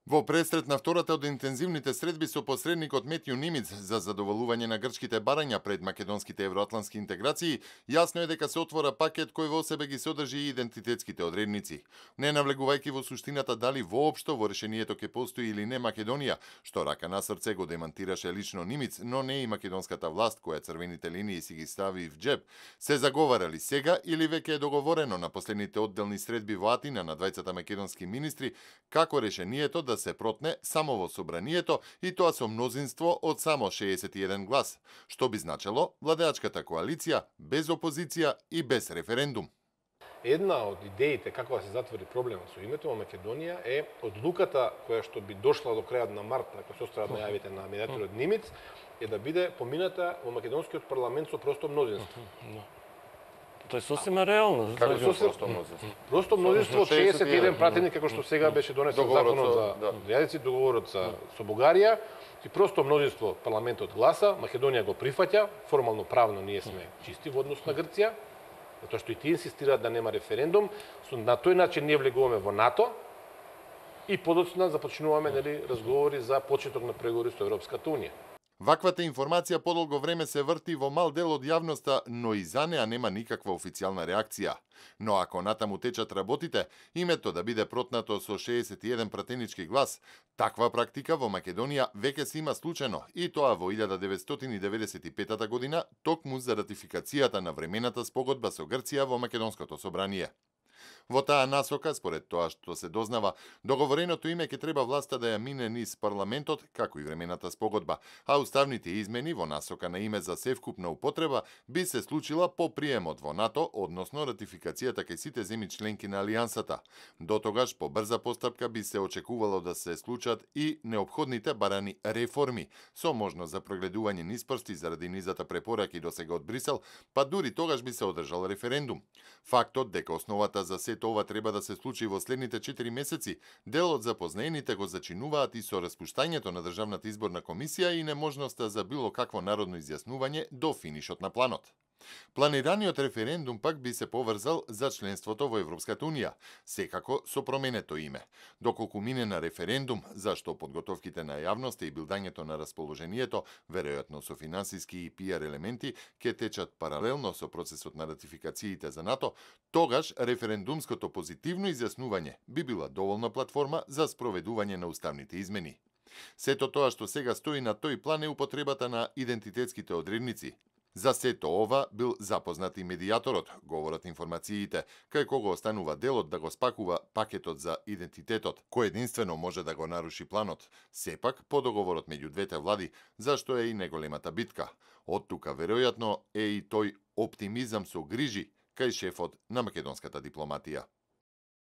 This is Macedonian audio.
Во пресрет на втората од интензивните средби со посредникот Метју Нимиц за задоволување на грчките барања пред македонските евроатлантски интеграции, јасно е дека се отвора пакет кој во себе ги содржи и идентитетските одредници. Не навлегувајќи во суштината дали воопшто во решението ќе постои или не Македонија, што рака на срце го демантираше лично Нимиц, но не и македонската власт која црвените линии си ги стави в джеб, се заговарали сега или веќе е договорено на последните одделни средби во Атина на двајцата македонски министри како решението да се протне само во собранието и тоа со мнозинство од само 61 глас, што би значело владеачката коалиција без опозиција и без референдум. Една од идеите како да се затвори проблемот со името во Македонија е одлуката која што би дошла до крајот на март, ако се остават најавите на медиаторот Нимиц, е да биде помината во македонскиот парламент со просто мнозинство. Тоа е сосема реално. Како просто мнозинство? Просто мнозинство од 61 пратеник, како што сега беше донесен законот за јазици, договорот со Бугарија, и просто мнозинство парламентот гласа, Македонија го прифаќа, формално правно ние сме чисти во однос на Грција, затоа што и тие инсистираат да нема референдум, на тој начин ние влегуваме во НАТО и подоцна започнуваме разговори за почеток на преговори со Европската унија. Ваквата информација подолго време се врти во мал дел од јавноста, но и за неа нема никаква официјална реакција. Но ако натаму течат работите, името да биде протнато со 61 пратенички глас, таква практика во Македонија веќе се има случајно, и тоа во 1995 година, токму за ратификацијата на времената спогодба со Грција во Македонското собрание. Во таа насока, според тоа што се дознава, договореното име ќе треба власта да ја мине низ парламентот, како и времената спогодба, а уставните измени во насока на име за севкупна употреба би се случила по приемот во НАТО, односно ратификацијата кај сите земји членки на Алијансата. До тогаш по брза постапка би се очекувало да се случат и неопходните барани реформи, со можност за прогледување низ прсти заради низата препораки досега од Брисел, па дури тогаш би се одржал референдум. Фактот дека основата за сето ова треба да се случи во следните 4 месеци, дел од запознените го зачинуваат и со распуштањето на Државната изборна комисија и неможноста за било какво народно изјаснување до финишот на планот. Планираниот референдум пак би се поврзал за членството во Европската унија, секако со променето име. Доколку мине на референдум, зашто подготовките на јавноста и билдањето на расположението, веројатно со финансиски и пиар елементи, ќе течат паралелно со процесот на ратификациите за НАТО, тогаш референдумското позитивно изјаснување би била доволна платформа за спроведување на уставните измени. Сето тоа што сега стои на тој план е употребата на идентитетските одредници. За сето ова бил запознат и медијаторот, говорат информациите, кај кого останува делот да го спакува пакетот за идентитетот, кој единствено може да го наруши планот, сепак по договорот меѓу двете влади, зашто е и неголемата битка. Од тука веројатно е и тој оптимизам со грижи кај шефот на македонската дипломатија.